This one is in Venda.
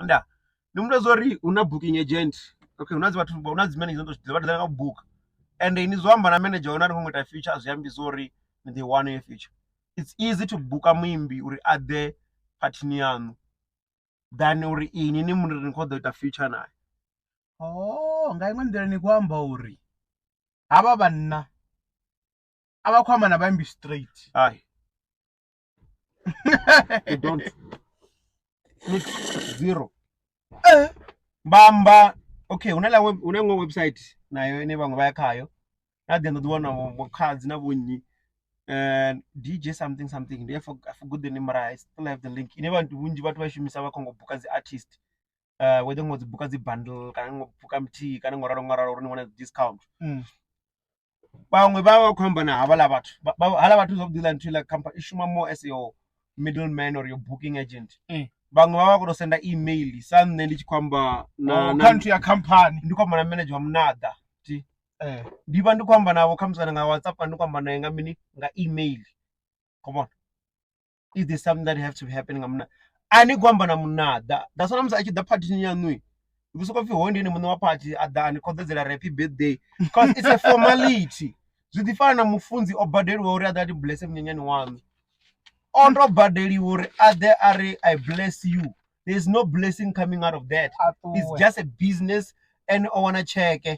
Nda ndi muthu zwa uri hu na booking agent, okay, hu na dzi vhathu, hu na dzi manager dza vha nga u buka ende ini zwo amba na manager hone a ri khou ita feature a zwi ambi zwo uri ni ḓo i wana iyo feature. It's easy to buka muimbi uri a ḓe phathini yaṋu than uri ini ni muri ni khou ḓo ita feature naye. Oh, nga iṅwe nḓila ni khou amba uri havha vhanna a vha khou amba na vhaimbi straight. Hai. They don't. Nix, zero. Vha amba okay, hu na ḽa hu na iṅwe website nayo ine vhaṅwe vha ya khayo na ḓi ḓi wana vhokhadzi na vhonnyi DJ something something ndi I forgot the name mara I still have the link ine vhathu vhunzhi vhathu vha shumisa vha khou ngo buka dzi artist whether ngo dzi buka dzi bundle kana ngo buka muthihi kana ngo ralo ngo ralo uri ni wane discount. Vhaṅwe vha vha vha khou amba na havhaḽa vhathu haḽa vhathu zwavhuḓi ḽa nthu iḽa company i shuma more as your middleman or your booking agent. Vhaṅwe vha vha khou tou senda email sa nṋe ndi tshi khou amba na na nthu ya khamphani ndi khou amba na manager wa Munada thi ndi vha ndi khou amba navho khamusi kana nga WhatsApp kana ndi khou amba naye nga mini nga email. Come on, is this something that have to be happening nga Munada? A ni khou amba na Munada, that's why musi a tshi ḓa phathini yaṋu hu sokou pfhi hoyu ndi ene muṋe wa phathi a ḓa a ni khoḓedzela uri happy birthday cause it's a formality. Zwi ḓi fana na mufunzi o badeliwa uri a ḓe a ni bless munyanyani waṋu, o to badeliwa uri a ḓe a ri I bless you. There is no blessing coming out of that. It's just a business and o wana tsheke.